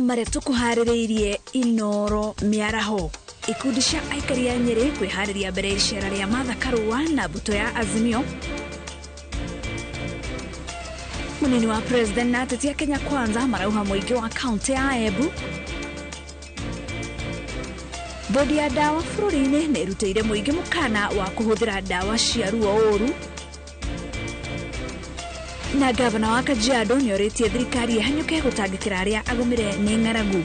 Marĩa tũkũharĩrĩirie Inoro mĩaraho. Ikundi cia aikari a Nyĩrĩ kwĩharĩria mbere ya icera rĩa Martha Karua na mbũtũ ya Azimio. Munini wa President na ateti a Kenya Kwanza marauha mũingĩ wa kaunti ya Embu. Bodi ya ndawa bũrũri-inĩ nĩ ĩrutĩire mũingĩ mũkana wa kũhũthĩra ndawa cia ruo ũru. Na gavana wa Kajiado nĩ orĩtie thirikari ĩhanyũke gũtangĩkĩra arĩa agũmĩre nĩ ng'aragu.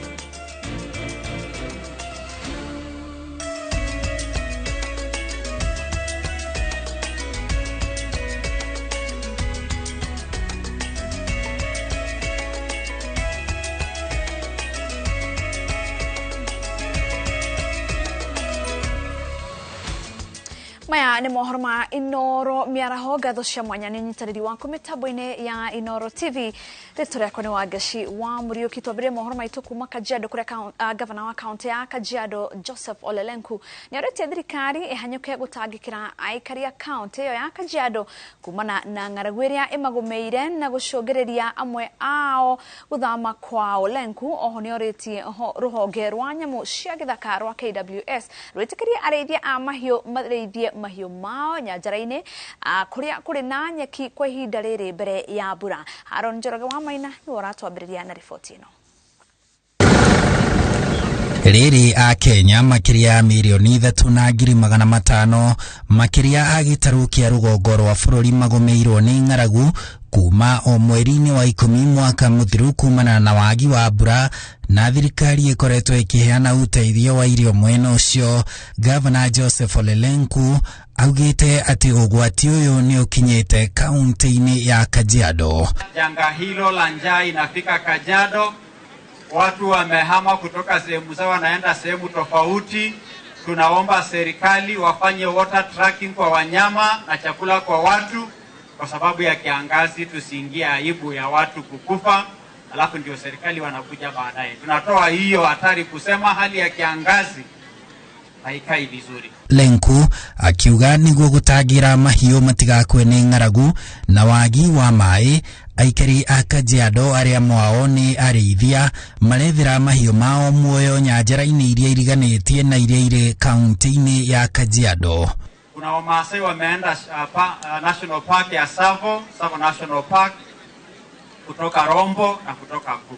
Maya nĩ mohoro ma Inoro mĩaraho. Ngatho cia mwanya nĩ ũnyitanĩri waku mĩtambo-inĩ ya Inoro TV. Rĩtwa rĩakwa nĩ Wangeci wa Mũriũki. Twambĩrĩrie mohoro maitũ kuma Kajiado kũrĩa gavana wa kaunti ya Kajiado Joseph Ole Lenku nĩ orĩtie thirikari ĩhanyũke gũtangĩkĩra aikari a kaunti ĩyo ya Kajiado kumana na ng'aragu ĩrĩa ĩmagũmĩire na gũcũngĩrĩria amwe ao gũthama kwao. Lenku oho nĩ orĩtie rũhonge rwa nyamũ cia gĩthaka rwa KWS rwĩtĩkĩrie arĩithia a mahiũ marĩithie mahiũ mao nyanjara-inĩ kũrĩa kũrĩ na nyeki kwa ihinda rĩrĩ mbere ya mbura. Haron Njoroge wa Maina nĩwe ũratwambĩrĩria na riboti ĩno. Rĩrĩ a Kenya makĩria ya 3,500,000 makĩria a gĩtarũ kĩa rũgongo rwa bũrũri magũmĩirwo nĩ ng'aragu kuma o mweri-inĩ wa 10 mwaka mũthiru kumana na wagi wa mbura, na thirikari ĩkoretwo ĩkĩheana ũteithio wa irio mwena ũcio. Gavana Joseph Ole Lenku augĩte atĩ ũgwati ũyũ nĩ ũkinyĩte kaunti-inĩ ya Kajiado. Janga hilo la njaa inafika Kajiado, watu wamehama kutoka sehemu zao wanaenda sehemu tofauti. Tunaomba serikali wafanye water tracking kwa wanyama na chakula kwa watu, kwa sababu ya kiangazi tusiingie aibu ya watu kukufa, alafu ndio serikali wanakuja baadaye. Tunatoa hiyo hatari kusema hali ya kiangazi haikai vizuri. Lenku akiuga niguo gũtangĩra mahiũ matigakue nĩ ng'aragu na wagi wa maĩ, aikari a Kajiado arĩa mwao nĩ arĩithia marethera mahiũ mao muoyo nyanjara-inĩ iria iriganĩtie na iria irĩ kaunti-inĩ ya Kajiado. Kuna Wamaasai wameenda National Park ya Tsavo, Tsavo National Park, kutoka Rombo na kutoka Kuku,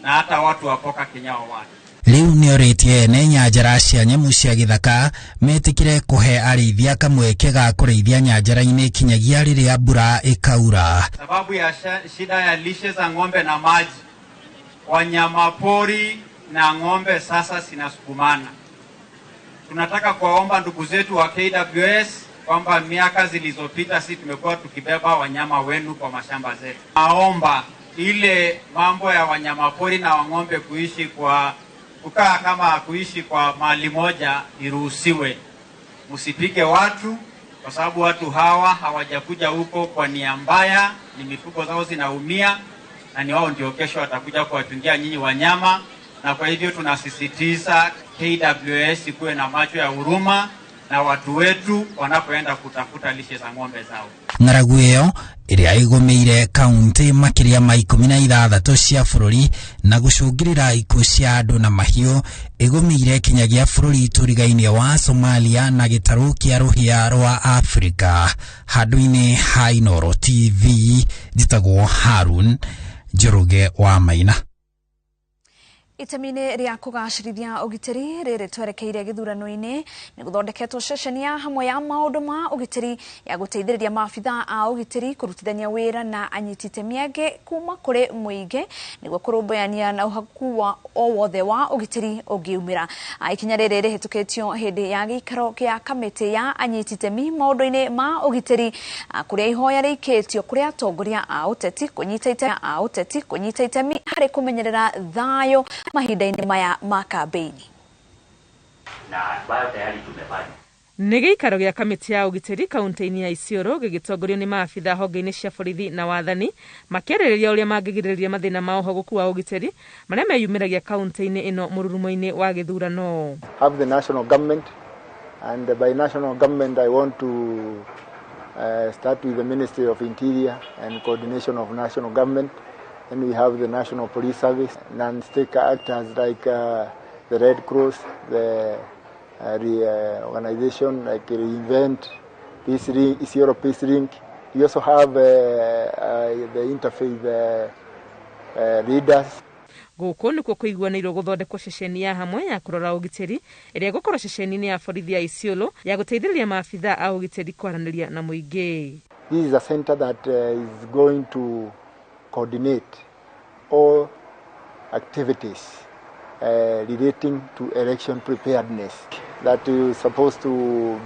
na hata watu wa Poka Kinyao watu. Rĩu nĩorĩtie ene nyanjara cia nyamũ cia gĩthaka metĩkĩre kũhe arĩithia kamweke ga kũrĩithia nyanjara-inĩ kinyagia rĩrĩa mbura ĩkaura. Sababu ya shida ya lishe za ng'ombe na maji, wanyama pori na ng'ombe sasa zinasukumana. Tunataka kuwaomba ndugu zetu wa KWS kwamba miaka zilizopita sisi tumekuwa tukibeba wanyama wenu kwa mashamba zetu. Naomba ile mambo ya wanyama pori na ng'ombe kuishi kwa kukaa kama kuishi kwa mali moja iruhusiwe. Msipige watu, kwa sababu watu hawa hawajakuja huko kwa nia mbaya, ni mifugo zao zinaumia na ni wao ndio kesho watakuja kuwatungia nyinyi wanyama. Na kwa hivyo tunasisitiza KWS ikuwe na macho ya huruma na watu wetu wanapoenda kutafuta lishe za ng'ombe zao. Ng'aragu ĩyo ĩrĩa ĩgũmĩire kaunti makĩria ma 16 cia bũrũri na gũcũngĩrĩra ikuũ cia andũ na mahiũ ĩgũmĩire kinyagia bũrũri tũrigainĩ wa Somalia na gĩtarũ kĩa rũhĩa rwa Afrika. Handũ-inĩ ha Inoro TV njĩtagwo Harun Njoroge wa Maina. Itemi-inĩ rĩa kũgacĩrithia ũgitĩri rĩrĩ twerekeire gĩthurano-inĩ nĩ gũthondeketwo ceceni ya hamwe ya maũndũ ma ũgitĩri ya gũteithĩrĩria maabitha a ũgitĩri kũrutithania wĩra na anyiti itemi angĩ kuma kũrĩ mũingĩ nĩguo kũrũmbũyania na ũhaku wa o wothe wa ũgitĩri ũngiumĩra. Ikinya rĩrĩ rĩhĩtũkĩtio hĩndĩ ya gĩikaro kĩa kamĩtĩ ya anyiti itemi maũndũ-inĩ ma ũgitĩri kũrĩa ihoya rĩikĩtio kũrĩ atongoria a ũteti kũnyita itemi harĩ kũmenyerera thayũ mahinda-inĩ maya ma kambĩini. Na ambayo tayari tumefanya. Nĩ gĩikaro gĩa kamĩtĩ ya ũgitĩri kaunti-inĩ ya Isiolo gĩgĩtongorio nĩ maabitha honge-inĩ cia borithi na wathani makĩarĩrĩria ũrĩa mangĩgirĩrĩria mathĩna ma ũhogoku wa ũgitĩri marĩa meyumĩragia kaunti-inĩ ĩno mũrurumo-inĩ wa gĩthurano. Have the national government, and by national government I want to start with the Ministry of Interior and coordination of national government. Then we have the National Police Service, non-state actors like the Red Cross, the organization like Reinvent, Peace Ring, Isiolo Peace Link. We also have the interfaith leaders. Gũkũ nĩkuo kũiguanĩirwo gũthondekwo ceceni ya hamwe ya kũrora ũgitĩri ĩrĩa ĩgũkorwo ceceni-inĩ ya borithi ya Isiolo ya gũteithĩrĩria maabithaa a ũgitĩri kwaranĩria na mũingĩ. This is a center that is going to coordinate all activities relating to election preparedness that is supposed to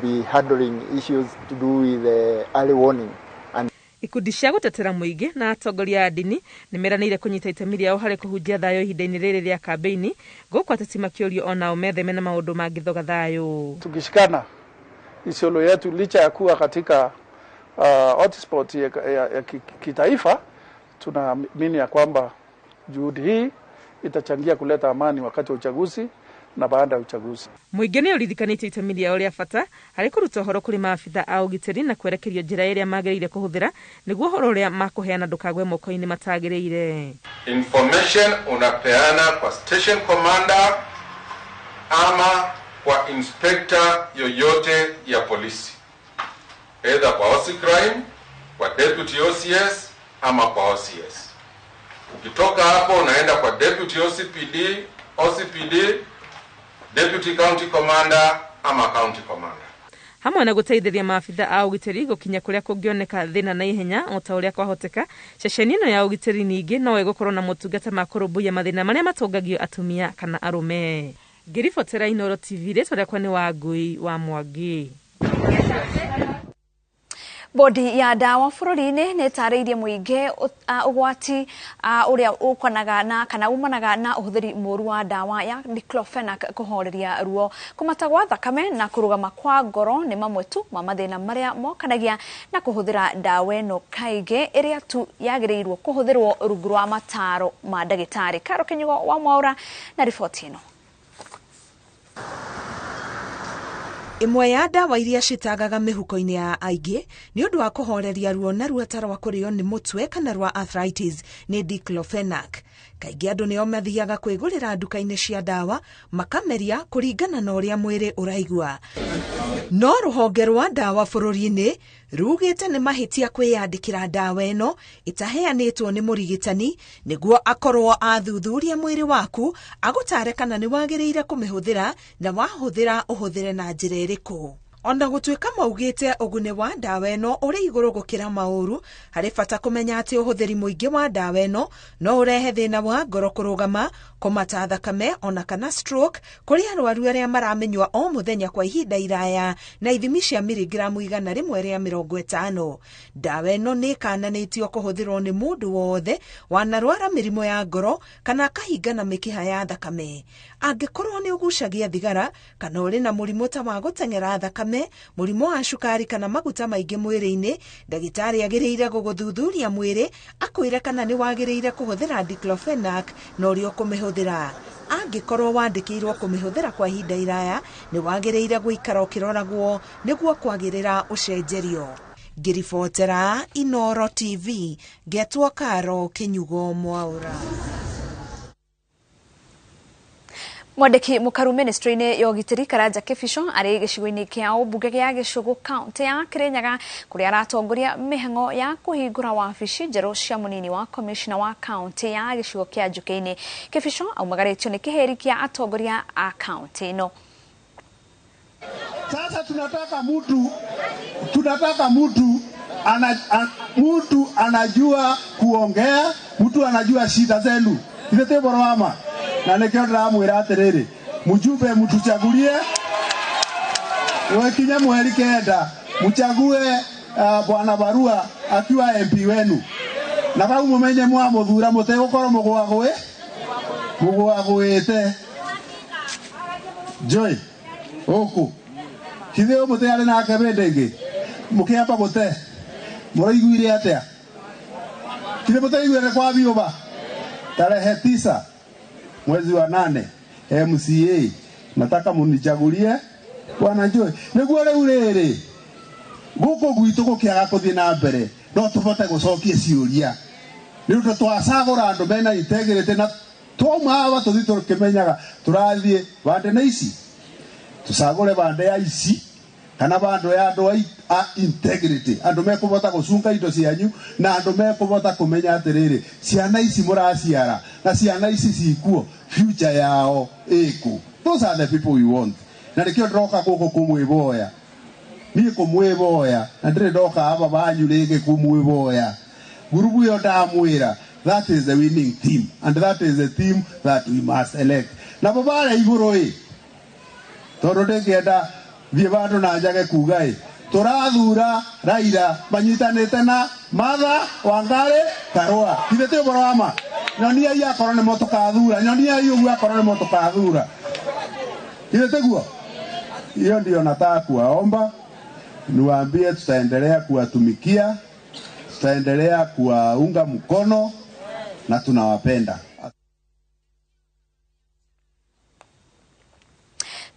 be handling issues to do with early warning. Ikundi cia gũtetera mũingĩ na atongoria a ndini nĩ meranĩire kũnyita itemi rĩao harĩ kũhunjia thayũ ihinda-inĩ rĩrĩ rĩa kambĩini, gũkũ ateti makĩũrio onao metheme na maũndũ mangĩthoga thayũ. Tukishikana Isiolo yetu licha ya kuwa katika hotspot ya kitaifa, tunaamini ya kwamba juhudi hii itachangia kuleta amani wakati wa uchaguzi na baada ya uchaguzi. Mũingĩ nĩ ũririkanĩtio itemi rĩao rĩa bata harĩ kũruta ũhoro kũrĩ maabitha a ũgitĩri na kwerekerio njĩra ĩrĩa magĩrĩire kũhũthĩra nĩguo ũhoro ũrĩa makũheana ndũkagwe moko-inĩ matagĩrĩire. Information unapeana kwa station commander ama kwa inspector yoyote ya polisi, either kwa OC crime, kwa deputy OCS ama kwa OCS. Ukitoka hapo unaenda kwa deputy OCPD, OCPD, deputy county commander ama county commander. Hamwe na gũteithĩrĩria maabitha a ũgitĩri gũkinya kũrĩa kũngĩoneka thĩna na ihenya o ta ũrĩa kwahoteka, ceceni ĩno ya ũgitĩri ningĩ no ĩgũkorwo na motungata ma kũrũmbũiya mathĩna marĩa matũngagio atumia kana arũme. Ngĩribotera Inooro TV, rĩtwa rĩakwa nĩ Wangui wa Mwangi. Bodi ya dawa bũrũri-inĩ nĩ ĩtarĩirie mũingĩ ũgwati ũrĩa ũkanaga na kana umanaga na ũhũthĩri mũru wa dawa ya diclofenac kũhoreria ruo, kũmata gwa thakame na kũrũgama kwa ngoro nĩ mamwe tu ma mathĩna marĩa mokanagia na kũhũthĩra dawa ĩno kaingĩ ĩrĩa tu yagĩrĩirwo kũhũthĩrwo rungu rwa mataro ma ndagĩtarĩ. Karo Kinyugo wa Mwaura na riboti ĩno. Ĩmwe ya ndawa iria citagaga mĩhuko-inĩ ya aingĩ nĩ ũndũ wa kũhoreria ruo na ruo ta rwa kũrĩo nĩ mũtwe kana rwa arthritis nĩ diclofenac. Kaingĩ andũ nĩo mathiaga kwĩgũrĩra nduka-inĩ cia ndawa makameria kũringana na ũrĩa mwĩrĩ ũraigua. No rũhonge rwa ndawa bũrũri-inĩ rugĩte nĩ mahĩtia kwĩyandĩkĩra ndawa ĩno ĩtaheanĩtwo nĩ mũrigitani nĩguo akorwo athuthuria mwĩrĩ waku agũtare kana nĩ wagĩrĩire kũmĩhũthĩra na wahũthĩra ũhũthĩre na njĩra ĩrĩkũ. Ona gũtuĩka maugĩte ũguni wa ndawa ĩno ũrĩ igũrũ gũkĩra maũru, harĩ bata kũmenya atĩ ũhũthĩri mũingĩ wa ndawa ĩno no ũrehe thĩna wa ngoro kũrũgama, kũmata thakame ona kana stroke kũrĩ arwaru arĩa maramenywa o mũthenya kwa ihinda iraya na ithimi cia mirigramu 150. Ndawa ĩno nĩ ĩkananĩtio kũhũthĩrwo nĩ mũndũ wothe wanarwara mĩrimũ ya ngoro kana akahingana mĩkiha ya thakame. Angĩkorwo nĩ ũgucagia thigara kana ũrĩ na mũrimũ ta wa gũteng'era thakame, mũrimũ wa cukari kana maguta maingĩ mwĩrĩ-inĩ, ndagĩtarĩ agĩrĩire gũgũthuthuria mwĩrĩ akwĩre kana nĩ wagĩrĩire kũhũthĩra diclofenac na ũrĩa ũkũmĩhũthĩra. Angĩkorwo wandĩkĩirwo kũmĩhũthĩra kwa ihinda iraya, nĩ wagĩrĩire gũikara ũkĩroragwo nĩguo kwagĩrĩra ũcenjerio. Ngĩribotera Inooro TV, ngetwo Karo Kinyugo Mwaura. Mwandĩki mũkaru ministry-inĩ ya ũgitĩri Karanja Kĩbico arĩ gĩcigo-inĩ kĩa ũmbunge gĩa Gĩcũgũ kaunti ya Kĩrĩnyaga kũrĩa aratongoria mĩhang'o ya kũhingũra wabici njerũ cia mũnini wa komishona wa kaunti ya gĩcigo kĩa Njũkĩ-inĩ. Kĩbico aumagarĩtio nĩ kĩhĩri kĩa atongoria a kaunti ĩno. Sasa tunataka mtu mtu anajua kuongea, mtu anajua shida zenu. Ithe borowama. Na nikio ndiramwira atiriri, mjumbe mtuchagulie wekinya mweri 9 mchague bwana Barua akiwa MP wenu, na kau mumenye mwamuthura mutegukorwo mugwagwe mugwagwite Joy uku kithe mute ari nake bende ingi mukiamba gute muraiguire atia kithe mutaiguire kwa biuba tarehe 9 mwezi wa 8 MCA nataka munichagulie bwana Joy niguo riu riri guku gwitu gukiaga kuthie na mbere no tubote gucokia ciuria. Nĩ ũndũ twacagũra andũ mena integrity na twauma haha tũthiĩ tũkĩmenyaga tũrathiĩ bande na ici tũcagũre bande ya ici kana bandũ ya andũ a integrity, andũ mekũbota gũcunga indo cianyu na andũ mekũbota kũmenya atĩrĩrĩ ciana ici mũraciara na ciana ici cikuo future yao ĩkũ. Those are the people we want. Na nĩkĩo ndĩroka gũkũ kũmwĩboya, niĩ kũmwĩboya na ndĩrĩ ndoka aba banyu rĩngĩ kũmwĩboya. Ngurubu ĩyo ndamwĩra, that is the winning team and that is the team that we must elect. Nabo barĩa igũrũ ĩ, tondũ ndĩngĩenda thiĩ bandũ na njage kuga ĩ, tũrathura Raila manyitanĩte na Martha Wangari Karua. Ithe ti ũhoro wa ma? Nyoniai akorwo nĩmo tũkathura, nyoniai ũguo akorwo nĩmo tũkathura. Ithe tiguo? Hiyo ndio nataka kuwaomba, niwaambie tutaendelea kuwatumikia, tutaendelea kuwaunga mkono na tunawapenda.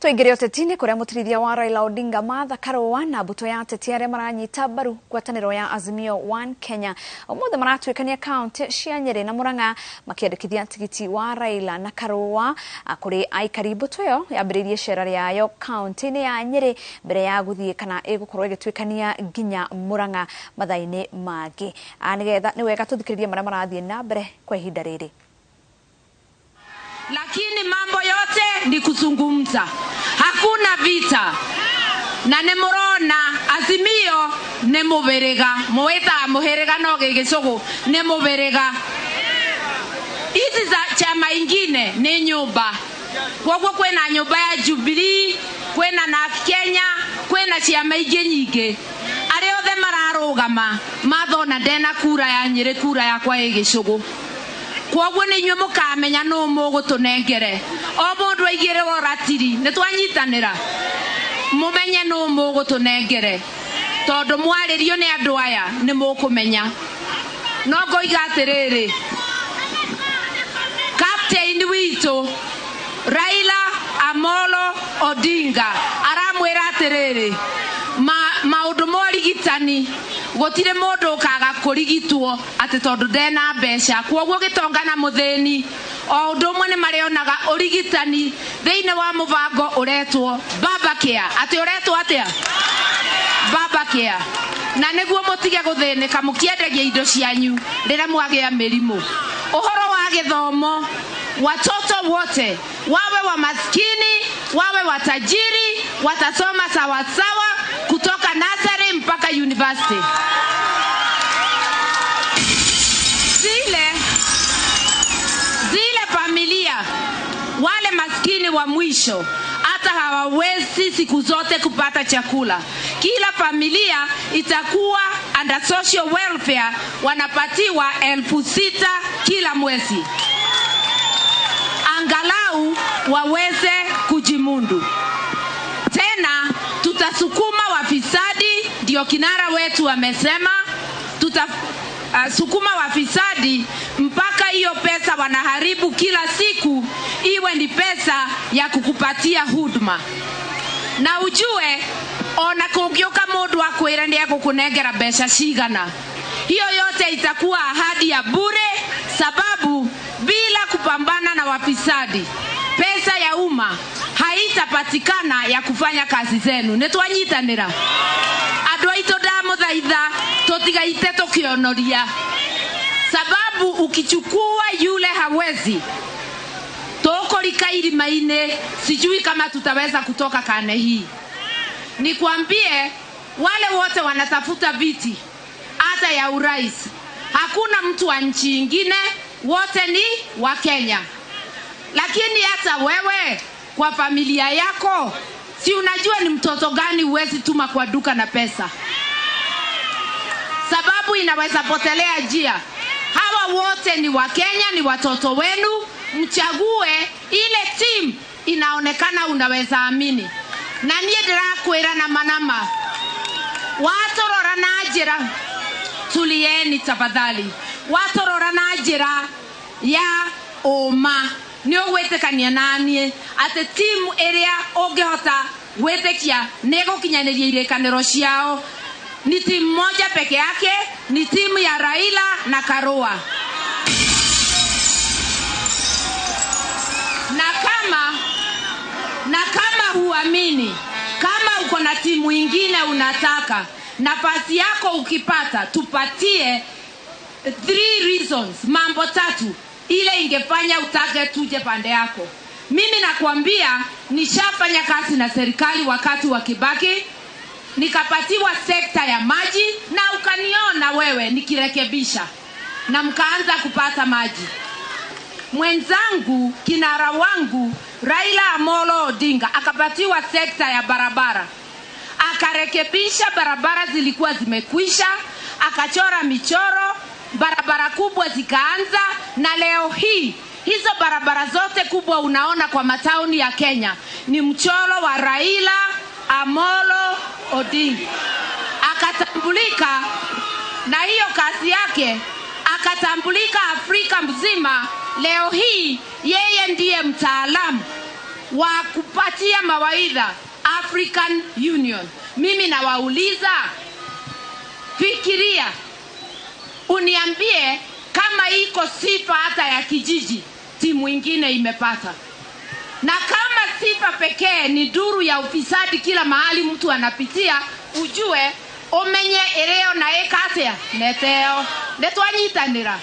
Tũingĩre ũteti-inĩ kũrĩa mũtirithia wa Raila Odinga Martha Karua na mbũtũ ya ateti arĩa maranyita mbaru ngwatanĩro ya Azimio One Kenya ũmũthĩ maratuĩkania kaũntĩ cia Nyĩrĩ na Murang'a makĩandĩkithia tigiti wa Raila na Karua kũrĩ aikari. Mbũtũ ĩyo yambĩrĩirie icera rĩayo kaũntĩ-inĩ ya Nyĩrĩ mbere ya gũthiĩ kana ĩgũkorwo ĩgĩtuĩkania nginya Murang'a mathaa-inĩ mangĩ. Nĩgetha nĩ wega tũthikĩrĩrie marĩa marathiĩ na mbere kwa ihinda rĩrĩ. Lakini mambo yote ni kuzungumza, hakuna vita. Na nĩ mũrona Azimio nĩ mũbĩrĩga, mũwĩtaga mũhĩrĩga no gĩgĩcũgũ nĩ mũbĩrĩga. Hizi za chama ingine nĩ nyũmba. Koguo kwĩna nyũmba ya Jubilee, kwĩna NARC Kenya, kwĩna ciama ingĩ nyingĩ. Arĩa othe mararũgama mathona ndena kura ya Nyĩrĩ, kura yakwa ĩ gĩcũgũ. Koguo nĩ inyuĩ mũkamenya nũ mũgũtũnengere. O mũndũ aigĩrĩrwo ratiri, nĩ twanyitanĩra. Mũmenye nũ mũgũtũnengere. Tondũ mwarĩrio nĩ andũ aya nĩ mũkũmenya. No ngoiga atĩrĩrĩ, captain witũ Raila Amolo Odinga aramwĩra atĩrĩrĩ, maũndũ ma ũrigitani gũtirĩ mũndũ ũkaga kũrigitwo atĩ tondũ ndena mbeca. Kwoguo gĩtonga na mũthĩni o ũndũ ũmwe nĩ marĩonaga ũrigitani thĩinĩ wa mũbango ũretwo Baba Care. Atĩ ũretwo atĩa? Baba Care. Na nĩguo mũtige gũthĩnĩka mũkĩendagia indo cianyu rĩrĩa mwagĩa mĩrimũ. Ũhoro wa gĩthomo, watoto wote wawe wa maskini wawe watajiri watasoma sawasawa kutoka nursery mpaka university. Zile familia wale maskini wa mwisho hata hawawezi siku zote kupata chakula. Kila familia itakuwa under social welfare, wanapatiwa 6,000 kila mwezi, angalau waweze kujimundu. Tena tutasukuma wafisadi, ndio kinara wetu amesema, tutasukuma wafisadi mpaka hiyo pesa wanaharibu kila siku iwe ni pesa ya kukupatia huduma. Na ujue ona kũngĩũka mũndũ akwĩre nĩ egũkũnengera mbeca cigana, hiyo yote itakuwa ahadi ya bure, sababu bila kupambana na wafisadi pesa ya umma haitapatikana ya kufanya kazi zenu. Nĩ twanyitanĩra andũ aitũ, ndamũthaitha tũtigaite tũkĩonoria, sababu ukichukua yule hawezi, tũkũrika irima-inĩ, sijui kama tutaweza kutoka kane hii. Nikwambie wale wote wanatafuta viti hata ya urais, hakuna mtu wa nchi ingine, wote ni wa Kenya. Lakini hata wewe kwa familia yako, si unajua ni mtoto gani huwezi tuma kwa duka na pesa, sababu inaweza potelea njia. Hawa wote ni wa Kenya, ni watoto wenu. Mchague ile team inaonekana unaweza amini. Na niĩ ndĩrakwĩra na manama, watũrora na njĩra, tulieni tafadhali, watũrora na njĩra ya ũma, nĩ ũgwĩtĩkania na niĩ atĩ timu ĩrĩa ũngĩhota gwĩtĩkia nĩ ĩgũkinyanĩria irĩkanĩro ciao ni timu moja peke yake, ni timu ya Raila na Karua. Na kama huamini, kama uko na timu ingine unataka, nafasi yako ukipata, tupatie 3 reasons, mambo 3 ile ingefanya utake tuje pande yako. Mimi nakwambia nishafanya kazi na serikali wakati wa Kibaki, nikapatiwa sekta ya maji na ukaniona wewe nikirekebisha na mkaanza kupata maji. Mwenzangu kinara wangu Raila Amolo Odinga akapatiwa sekta ya barabara, akarekebisha barabara zilikuwa zimekwisha, akachora michoro, barabara kubwa zikaanza, na leo hii hizo barabara zote kubwa unaona kwa matauni ya Kenya ni mchoro wa Raila Amolo Odinga. Akatambulika na hiyo kazi yake, akatambulika Afrika mzima. Leo hii yeye ndiye mtaalamu wa kupatia mawaidha African Union. Mimi nawauliza, fikiria, uniambie kama iko sifa hata ya kijiji timu ingine imepata. Na kama sifa pekee ni duru ya ufisadi kila mahali mtu anapitia, ujue omenye ereo na ekatea neteo netwanyitanira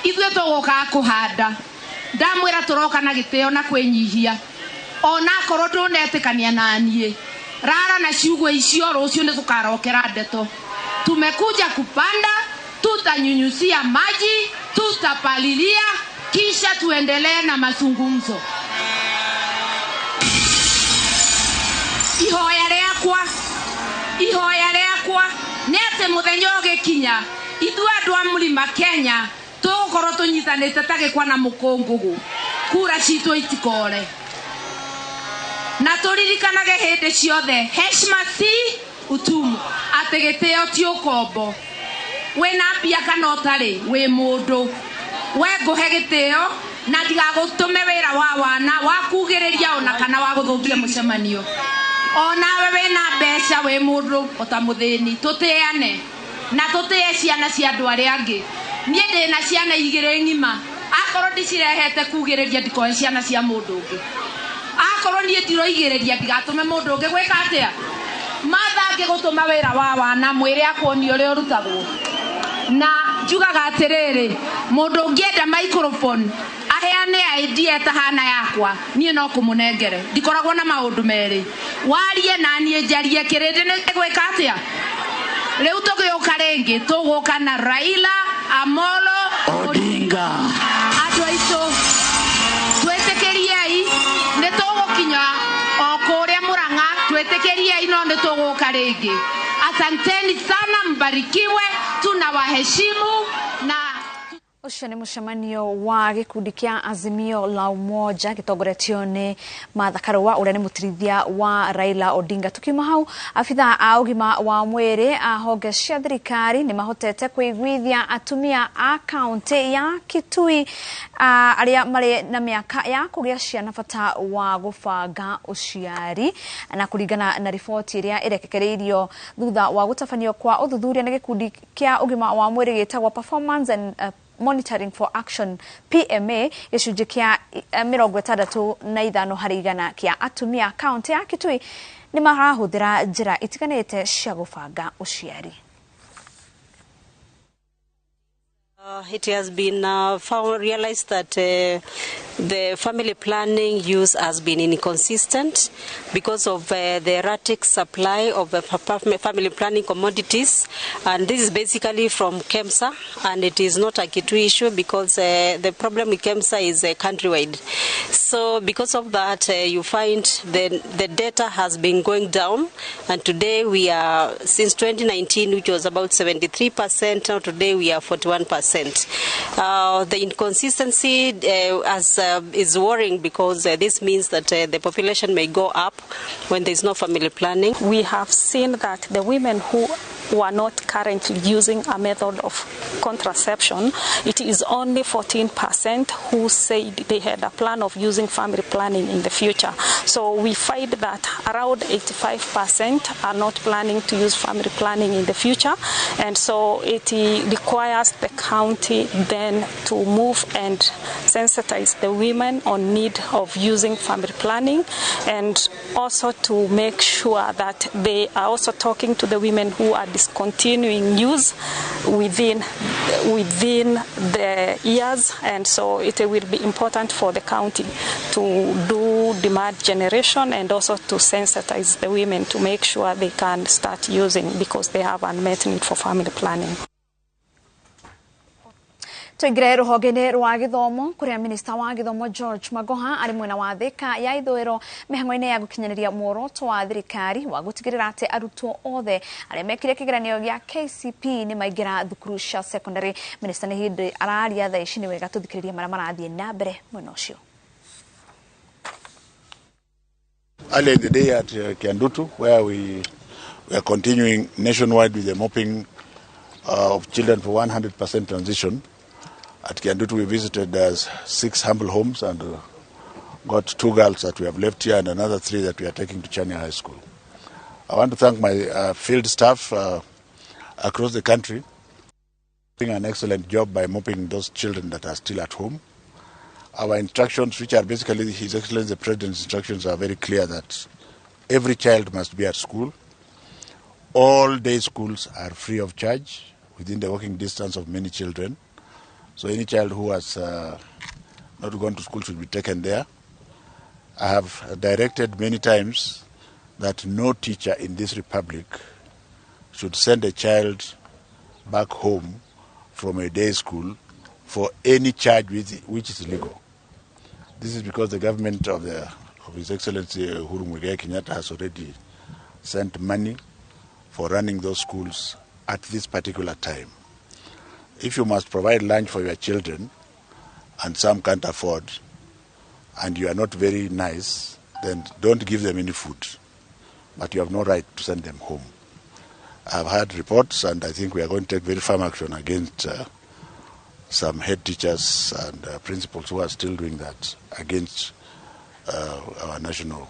ithuĩ tũgũkaga kũhanda. Ndamwĩra tũroka na gĩtĩo na kwĩnyihia, ona akorwo ndũnetĩkania na niĩ, rara na ciugo icio, rũciũ nĩ tũkarokera ndeto. Tumekuja kupanda, tutanyunyusia maji, tutapalilia, kisha tuendelee na mazungumzo. Ihoya rĩakwa nĩ atĩ mũthenya ũgĩkinya ithuĩ andũ a Mlima Kenya tũgũkorwo tũnyitanĩte ta gĩkwa na mũkũngũgũ, kura citũ itikore, na tũririkanage hĩndĩ ciothe heshima si utumwa, atĩ gĩtĩo ti ũkombo. Wĩna mbia kana ũtarĩ, wĩ mũndũ, we ngũhe gĩtĩo na ndigagũtũme wĩra wa wana wa kugĩrĩria ona kana wa gũthũkia mũcemanio. Onawe wĩna mbeca, wĩ mũndũ ota mũthĩni, tũtĩane na tũtĩe ciana cia andũ arĩa angĩ. Niĩ ndĩna ciana 2 ng'ima, akorwo ndicirehete kugĩrĩria ndikoe ciana cia mũndũ ũngĩ, akorwo niĩ ndiroigĩrĩria ndigatũme mũndũ ũngĩ gwĩka atĩa. Matha angĩgũtũma wĩra wa wana, mwĩre akuonie ũrĩa ũrutagwo. Na njugaga atĩrĩrĩ, mũndũ ũngĩenda microphone aheane idea ĩtahana yakwa, niĩ no kũmũnengere, ndikoragwo na maũndũ merĩ, warie na niĩ njarie, kĩrĩndĩ nĩ gwĩka atĩa. Rĩu tũgĩũka rĩngĩ tũgũka na Raila Amolo Odinga. Andũ aitũ twĩtĩkĩriei, nĩ tũgũkinya o kũrĩa Mũrang'a, twĩtĩkĩriei, no nĩ tũgũka rĩngĩ. Asanteni sana, mbarikiwe, tunawaheshimu na Ũcio nĩ mũcemanio wa gĩkundi kĩa Azimio la Umoja gĩtongoretio nĩ Martha Karua ũrĩa nĩ mũtirithia wa Raila Odinga. Tukiuma hau, abithaa a ũgima wa mwĩrĩ a honge cia thirikari nĩ mahotete kũiguithia atumia a kaunti ya Kitui arĩa marĩ na mĩaka ya kũgĩa ciana bata wa gũbanga ũciari, na kũringana na riboti ĩrĩa ĩrekereirio thutha wa gũtabanio kwa ũthuthuria nĩ gĩkundi kĩa ũgima wa mwĩrĩ gĩtagwo Performance and Monitoring for Action PMA, gĩcunjĩ kĩa 65 harĩ igana kĩa atumia kaunti ya Kitui nĩ marahũthĩra njĩra itiganĩte cia gũbanga ũciari. It has been realized that the family planning use has been inconsistent because of the erratic supply of the family planning commodities, and this is basically from KEMSA, and it is not a Kitui issue because the problem with KEMSA is countrywide. So because of that, you find the data has been going down, and today we are, since 2019, which was about 73%, now today we are 41%. The inconsistency is worrying because this means that the population may go up when there is no family planning. We have seen that the women who were not currently using a method of contraception, it is only 14% who said they had a plan of using family planning in the future. So we find that around 85% are not planning to use family planning in the future, and so it requires the county then to move and sensitize the women on need of using family planning, and also to make sure that they are also talking to the women who are discontinuing use within the years. And so it will be important for the county to do demand generation and also to sensitize the women to make sure they can start using, because they have unmet need for family planning. Tuingire ruhonge-inĩ rwa gĩthomo kũrĩa minista wa gĩthomo George Magoha arĩ mwena wa Thika ya ithũĩro mĩhang'o-inĩ ya gũkinyanĩria muoroto wa thirikari wa gũtigĩrĩra atĩ arutwo othe arĩa mekire kĩgeranio gĩa KCP nĩ maingĩra thukuru cia secondary. Minista nĩ hĩndĩ araria thaa ici, nĩ wega tũthikĩrĩrie marĩa marathiĩ na mbere mwena ũcio. Earlier in the day at Kiandutu, where we are continuing nationwide with the mopping of children for 100% transition. At Kiandutu, we visited 6 humble homes and got 2 girls that we have left here and another 3 that we are taking to Chania High School. I want to thank my field staff across the country, doing an excellent job by mopping those children that are still at home. Our instructions, which are basically His Excellency the President's instructions, are very clear that every child must be at school. All day schools are free of charge within the walking distance of many children. So any child who has not gone to school should be taken there. I have directed many times that no teacher in this republic should send a child back home from a day school for any charge which is legal. This is because the government of His Excellency Uhuru Muigai Kenyatta has already sent money for running those schools at this particular time. If you must provide lunch for your children, and some can't afford, and you are not very nice, then don't give them any food. But you have no right to send them home. I've had reports, and I think we are going to take very firm action against some head teachers and principals who are still doing that against our national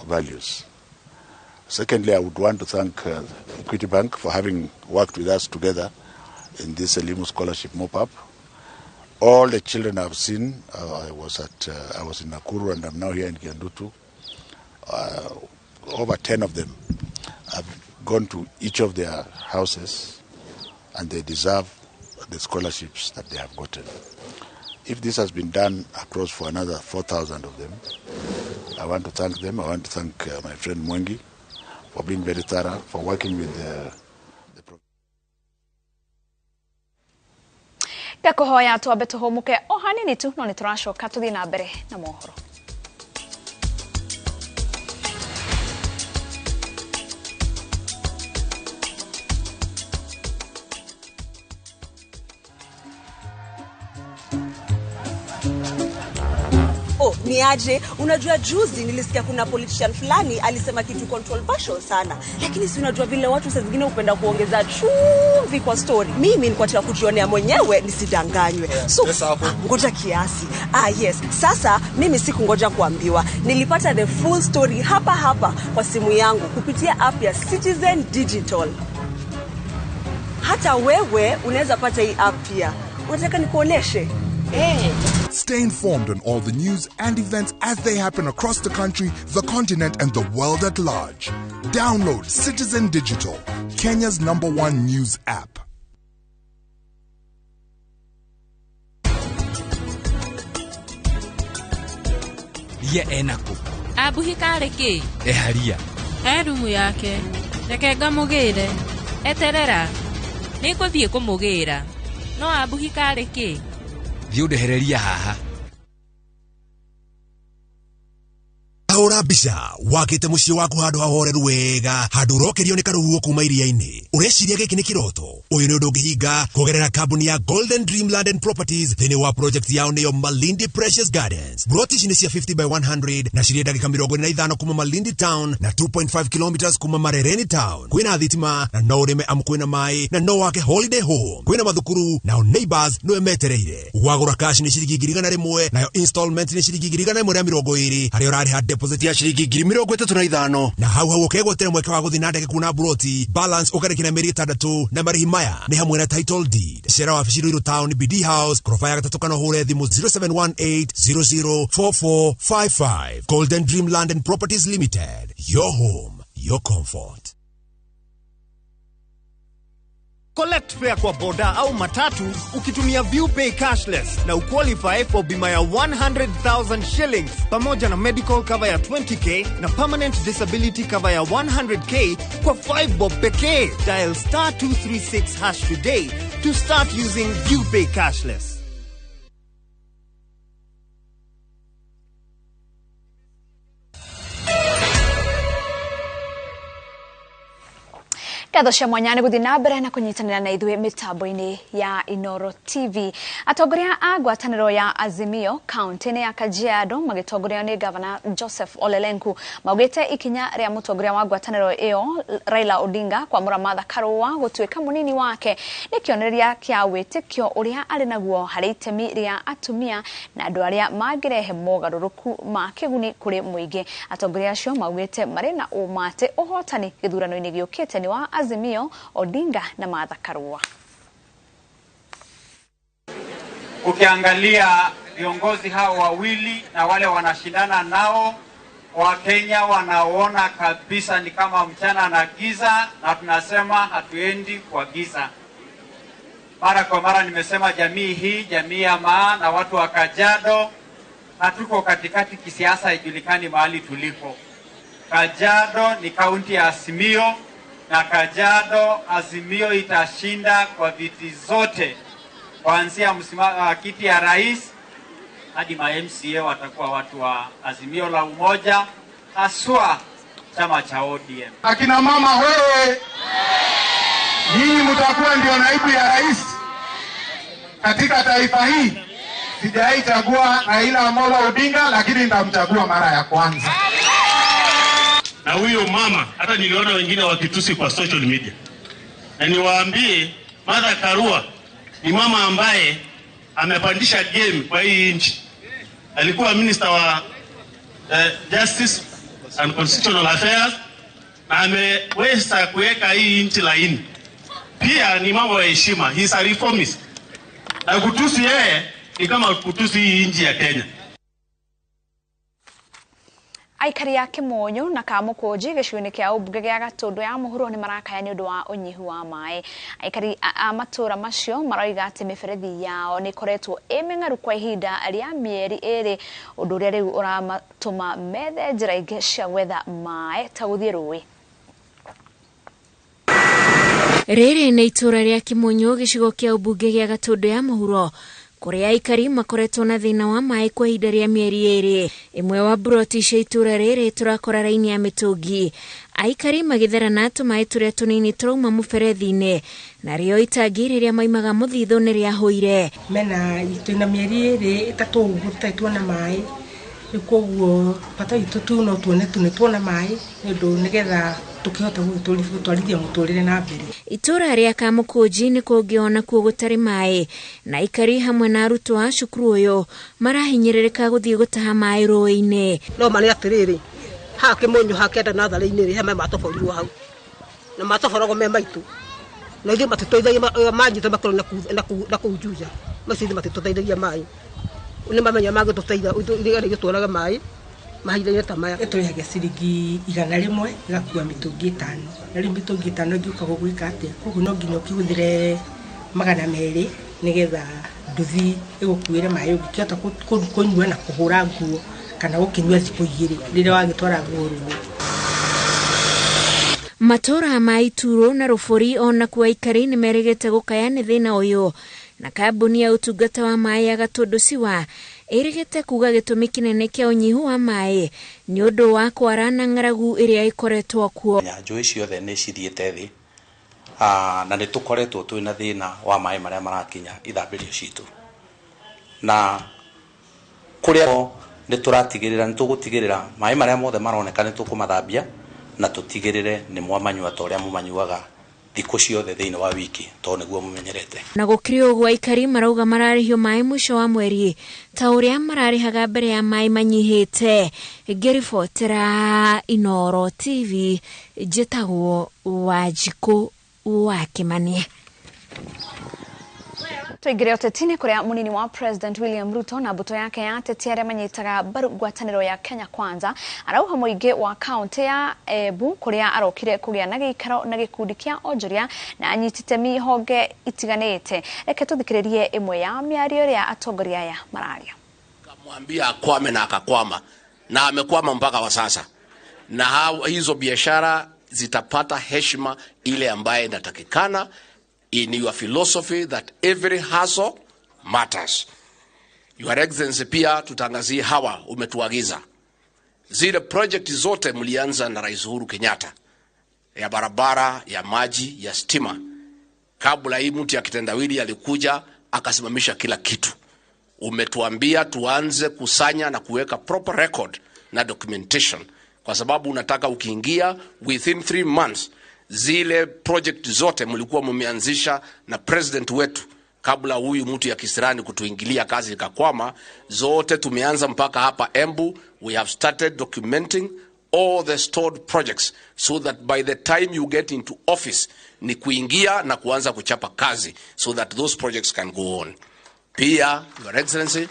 values. Secondly, I would want to thank Equity Bank for having worked with us together in this Elimu scholarship mop-up. All the children I've seen, I was in Nakuru and I'm now here in Kiandutu. Over 10 of them have gone to each of their houses, and they deserve the scholarships that they have gotten. If this has been done across for another 4,000 of them, I want to thank them. I want to thank my friend Mwangi for being very thorough, for working with the Ngakuhoya twambe tuhumuke o hanini tu no nituracoka tuthie na mbere na mohoro. Oh, ni aje? Unajua juzi nilisikia kuna politician fulani alisema kitu controversial sana. Lakini si unajua vile watu saa zingine hupenda kuongeza chumvi kwa story. Mimi nilikuwa nataka kujionea mwenyewe nisidanganywe. Yeah, so ngoja kiasi. Ah yes. Sasa mimi sikungoja kuambiwa. Nilipata the full story hapa hapa kwa simu yangu kupitia app ya Citizen Digital. Hata wewe unaweza pata hii app pia. Unataka nikuoneshe? Hey. Stay informed on all the news and events as they happen across the country, the continent, and the world at large. Download Citizen Digital, Kenya's #1 news app. Ria enako. Abuhika reke. Eharia. E rumu yake. Reke ngamũgĩre. Eterera. Nĩngũthiĩ kũmũgĩra. No abuhika reke. Thiĩ ũndehereria haha. Tahũra mbica wakĩte mũciĩ waku handũ hahoreru wega, handũ ũrokerio nĩ karũhuho kuma iria-inĩ. Ũreciria gĩkĩ nĩ kĩroto? Ũyũ nĩ ũndũ ũngĩhinga kũgerera kambuni ya Golden Dream Land and Properties thĩinĩ wa project yao nĩyo Malindi Precious Gardens. Broti ici nĩ cia 50 by 100 na cirĩ ndagĩka 45 kuma Malindi Town na 2.5 kilometers kuma Marereni Town. Kwĩna thitima na no ũrĩme amu kwĩna maĩ na no wake holiday home. Kwĩna mathukuru nao neighbors nĩwe metereire. Wagũra cash nĩ ciringi 100,000 nayo installment nĩ ciringi 120,000 harĩa ũrarĩha deposit ya ciringi 35,000 na hau hau ũkegwatĩra mweke wa gũthiĩ na ndege kuona broti balance ũkarĩkĩra mĩeri 6 na marĩhi maya nĩ hamwe na title deed. Cera wabici Ruiru Town BD House koroba ya gatatũ kana ũhũre thimũ 0718004455. Golden Dream Land and Properties Limited, your home, your comfort. Collect fare kwa boda au matatu ukitumia ViewPay cashless na uqualify for bima ya 100,000 shillings pamoja na medical cover ya 20k na permanent disability cover ya 100k kwa 5 bob pekee. Dial star 236 hash today to start using ViewPay cashless. Ngatho cia mwanya nĩ gũthiĩ na mbere na kũnyitanĩra na ithuĩ mĩtambo-inĩ ya Inoro TV. Atongoria a ngwatanĩro ya Azimio kaunti-inĩ ya Kajiado magĩtongorio nĩ Gavana Joseph Ole Lenku maugĩte ikinya rĩa mũtongoria wa ngwatanĩro ĩyo Raila Odinga kwamũra Martha Karua gũtuĩka mũnini wake nĩ kĩonereria kĩa wĩtĩkio ũrĩa arĩ naguo harĩ itemi rĩa atumia na andũ arĩa mangĩrehe mogarũrũku ma kĩguni kũrĩ mũingĩ. Atongoria acio maugĩte marĩ na ũma atĩ ũhotani gĩthurano-inĩ gĩũkĩte nĩ wa Azimio, Odinga na Martha Karua. Ukiangalia viongozi hao wawili na wale wanashindana nao, Wakenya wanaona kabisa ni kama mchana na giza, na tunasema hatuendi kwa giza. Mara kwa mara nimesema jamii hii, jamii ya Maa na watu wa Kajiado, hatuko katikati kisiasa, haijulikani mahali tulipo. Kajiado ni kaunti ya Azimio, na Kajiado Azimio itashinda kwa viti zote, kuanzia kiti ya rais hadi ma MCA watakuwa watu wa Azimio la Umoja, haswa chama cha ODM. Akina mama wewe, nyinyi mtakuwa ndio naibu ya rais katika taifa hii. Sijaichagua Raila Amolo Odinga, lakini nitamchagua mara ya kwanza. Na huyo mama, hata niliona wengine wakitusi kwa social media. Na niwaambie, Martha Karua ni mama ambaye amepandisha game kwa hii nchi. Alikuwa minister wa Justice and Constitutional Affairs na ameweza kuweka hii nchi laini. Pia ni mama wa heshima, he is a reformist. Na kutusi yeye ni kama kutusi hii nchi ya Kenya. Aikari ya Kimonyo na Kamukunji gĩcigo-inĩ kĩa ũmbunge gĩa Gatũndũ ya mũhuro nĩ marakaya nĩ ũndũ wa ũnyihu wa maĩ. Aikari a matũũra macio maroiga atĩ mĩberethi yao nĩ ĩkoretwo ĩ mĩng'aru kwa ihinda rĩa mĩeri 2, ũndũ ũrĩa rĩu ũramatũma methe njĩra ingĩ cia gwetha maĩ ta gũthiĩ rũĩ. Rĩrĩ nĩ itũũra rĩa Kimonyo gĩcigo kĩa ũmbunge gĩa Gatũndũ ya mũhuro kũrĩa aikari makoretwo na thĩna wa maĩ kwa ihinda rĩa mĩeri 2. Ĩmwe wa mburoti cia itũũra rĩrĩ tũrakora raini ya mĩtũngi, aikari magĩtherana tũmaĩ tũrĩa tũnini tũrauma mũberethi-inĩ, narĩo itangi rĩrĩa maimaga mũthithũ nĩ rĩahũire. Mena twĩna mĩeri 2 3 ũguo tũtarĩ tuona maĩ, rĩu koguo bata witũ tu no tuone tu nĩ tuona maĩ nĩ ũndũ nĩgetha tukihota gũtwarithia mũtũrĩre na mbere. Itũũra rĩa Kamukunji nĩ kũngĩ ona kuo gũtarĩ maĩ, na aikari hamwe na arutwo a cukuru ũyũ marahinyĩrĩrĩka gũthiĩ gũtaha maĩ rũĩ-inĩ. No ma nĩ atĩrĩrĩ, haha Kĩmonyo hakĩenda natharĩ-inĩ rĩ, he maĩ matoborirwo hau na matoboragwo me maitũ, na ithuĩ matitũteithagia manyita makorwo na kũu Juja, macio ithuĩ matitũteithagia maĩ, nĩ mamenya mangĩtũteithia ithuĩ gĩtwaraga maĩ mahinda-inĩ ta maya. Tũrĩhagia ciringi 100 ĩgakua mĩtũngi 5, na rĩu mĩtũngi 5 ĩngĩũka gũgwĩka atĩa? Koguo no nginya ũkĩhũthĩre 200 nĩgetha nduthi ĩgũkuĩre maĩ ũngĩkĩhota kũnyua na kũhũra nguo kana gũkĩnyua thikũ 2 rĩrĩa wagĩtwara nguo rũĩ. Matũũra ma Ituro na Rũbũri ona kuo aikari nĩ merĩgĩte gũkaya nĩ thĩna ũyũ Na kambuni ya ũtungata wa maĩ ya Gatũndũ Sewer ĩrĩgĩte kuga gĩtũmi kĩnene kĩa ũnyihu wa maĩ nĩ ũndũ wa kwara na ng'aragu ĩrĩa ĩkoretwo kuo. Njũĩ ciothe nĩ cithiĩte thĩ, na nĩ tũkoretwo twĩna thĩna wa maĩ marĩa marakinya ithambĩrio citũ, na kũrĩa nĩ tũratigĩrĩra nĩ tũgũtigĩrĩra maĩ marĩa mothe maroneka nĩ tũkũmathambia na tũtigĩrĩre nĩ mwamanyua ta ũrĩa mũmanyuaga thikũ ciothe thĩinĩ wa wiki tondũ nĩguo mũmenyerete. Na gũkĩrĩ ũguo aikari marauga mararĩhio maĩ mũico wa mweri ta ũrĩa mararĩhaga mbere ya maĩ manyihĩte. Ngĩribotera Inooro TV njĩtagwo Wanjikũ wa Kĩmani. Tuingire ũteti-inĩ kũrĩa mũnini wa President William Ruto na mbũtũ yake ya ateti arĩa manyitaga mbaru ngwatanĩro ya Kenya Kwanza arauha mũingĩ wa kaũntĩ ya Embu kũrĩa arokire kũgĩa na gĩikaro na gĩkundi kĩa onjoria na anyiti itemi honge itiganĩte. Reke tũthikĩrĩrie ĩmwe ya mĩario ĩrĩa atongoria aya mararia. Kamwambia akwame na akakwama, na amekwama mpaka wa sasa, na hizo biashara zitapata heshima ile ambaye inatakikana in your philosophy that every hustle matters. Your Excellency, pia tutangazie hawa umetuagiza zile project zote mlianza na Rais Uhuru Kenyatta ya barabara, ya maji, ya stima. Kabla hii mtu ya kitendawili alikuja akasimamisha kila kitu. Umetuambia tuanze kusanya na kuweka proper record na documentation, kwa sababu unataka ukiingia within 3 months zile project zote mlikuwa mmeanzisha na president wetu kabla huyu mtu ya kisirani kutuingilia kazi ikakwama, zote tumeanza mpaka hapa Embu. We have started documenting all the stored projects so that by the time you get into office ni kuingia na kuanza kuchapa kazi so that those projects can go on. Pia Your Excellency,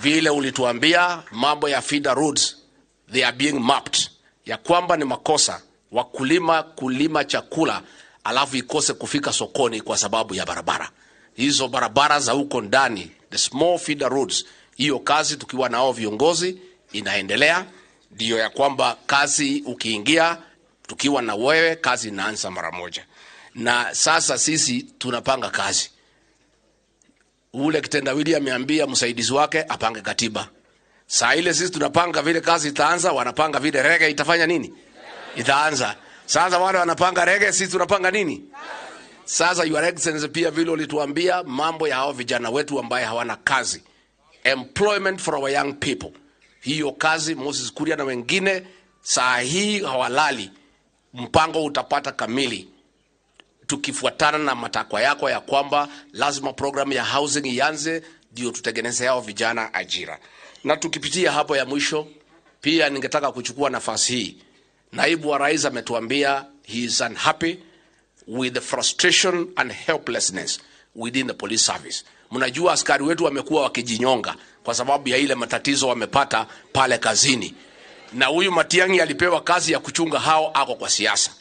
vile ulituambia mambo ya feeder roads, they are being mapped, ya kwamba ni makosa wakulima kulima chakula alafu ikose kufika sokoni kwa sababu ya barabara. Hizo barabara za huko ndani, the small feeder roads, hiyo kazi tukiwa nao viongozi inaendelea, ndio ya kwamba kazi ukiingia tukiwa na wewe kazi inaanza mara moja. Na sasa sisi tunapanga kazi. Ule kitendawili ameambia msaidizi wake apange katiba. Saa ile sisi tunapanga vile kazi itaanza, wanapanga vile rege itafanya nini? Itaanza. Sasa wale wanapanga rege, sisi tunapanga nini? Sasa Your Excellency, pia vile ulituambia mambo ya hao vijana wetu ambaye hawana kazi, employment for our young people, hiyo kazi Moses Kuria na wengine saa hii hawalali. Mpango utapata kamili tukifuatana na matakwa yako ya kwamba lazima program ya housing ianze ndio tutengeneze hao vijana ajira. Na tukipitia hapo ya mwisho, pia ningetaka kuchukua nafasi hii. Naibu wa Rais ametuambia he is unhappy with the frustration and helplessness within the police service. Mnajua askari wetu wamekuwa wakijinyonga kwa sababu ya ile matatizo wamepata pale kazini. Na huyu Matiang'i alipewa kazi ya kuchunga hao, ako kwa siasa.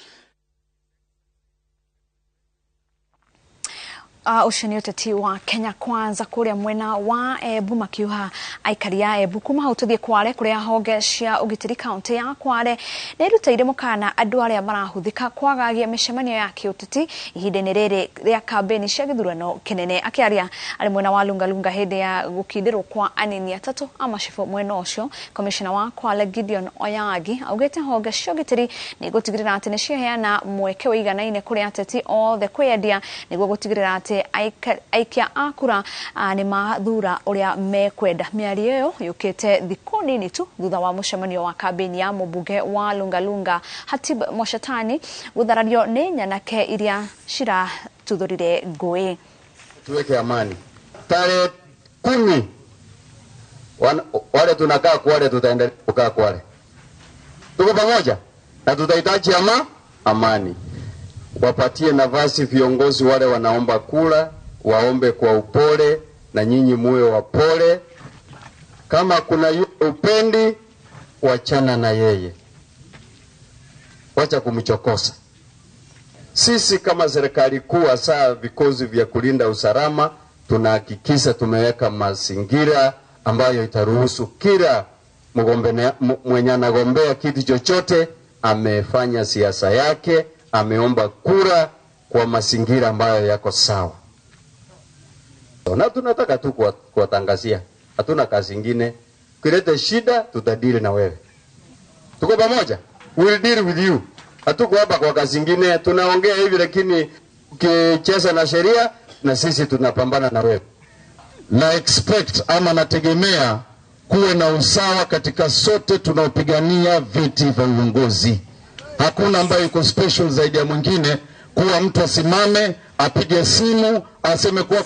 Ũcio nĩ ũteti wa Kenya Kwanza kũrĩa mwena wa Embu makiuha aikari a Embu. Kuma hau tũthiĩ Kwale kũrĩa honge cia ũgitĩri kaũntĩ ya Kwale nĩ irutĩire mũkana andũ arĩa marahũthĩka kwagagia mĩcemanio ya kĩũteti ihinda-inĩ rĩrĩ rĩa kambĩni cia gĩthurano kĩnene. Akĩaria arĩ mwena wa Lungalunga hĩndĩ ya gũkindĩrwo kwa anini atatũ a macibũ mwena ũcio, Komishona wa Kwale Gideon Oyagi augĩte honge cia ũgitĩri nĩ igũtigĩrĩra atĩ nĩ ciaheana mweke ũiganaine kũrĩ ateti othe kwĩyendia nĩguo gũtigĩrĩra atĩ aikia a kura nĩ mathura ũrĩa mekwenda. Mĩario ĩyo yũkĩte thikũ nini tu thutha wa mũcemanio wa kambĩni ya mũmbunge wa Lungalunga Hatib Mwashetani gũtharario nĩ nyanake iria ciratuthũrire ngũĩ. Tuweke amani. Tarehe 10 wale tunakaa Kwale tutaendelea kukaa Kwale. Tuko pamoja na tutahitaji amani. Wapatie nafasi viongozi wale wanaomba kula, waombe kwa upole na nyinyi muwe wapole. Kama kuna upendi, wachana na yeye. Wacha kumchokosa. Sisi kama serikali kuu, hasa vikosi vya kulinda usalama, tunahakikisha tumeweka mazingira ambayo itaruhusu kila mwenye anagombea kiti chochote amefanya siasa yake, ameomba kura kwa mazingira ambayo yako sawa. Na tunataka tu kuwatangazia, hatuna kazi ingine. Ukileta shida tutadili na wewe. Tuko pamoja? We'll deal with you. Hatuko hapa kwa kazi ingine, tunaongea hivi lakini ukicheza na sheria na sisi tunapambana na wewe. Na expect ama nategemea kuwe na usawa katika sote tunaopigania viti vya uongozi. Hakuna ambaye yuko special zaidi ya mwingine, kuwa mtu asimame apige simu aseme kuwa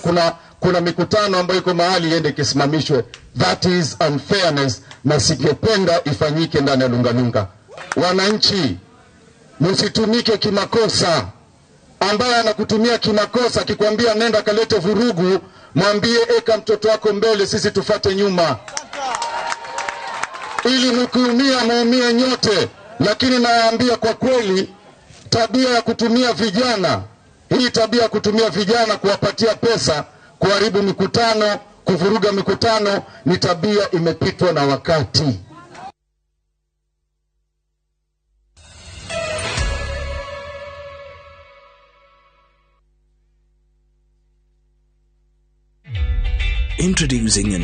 kuna mikutano ambayo iko mahali iende ikisimamishwe. That is unfairness, na singependa ifanyike ndani ya Lungalunga. Wananchi, msitumike kimakosa. Ambaye anakutumia kimakosa akikwambia nenda kalete vurugu, mwambie eka mtoto wako mbele, sisi tufate nyuma. Ili mkiumia muumie nyote. Lakini naambia kwa kweli, tabia ya kutumia vijana, hii tabia ya kutumia vijana kuwapatia pesa, kuharibu mikutano, kuvuruga mikutano, ni tabia imepitwa na wakati. Introducing a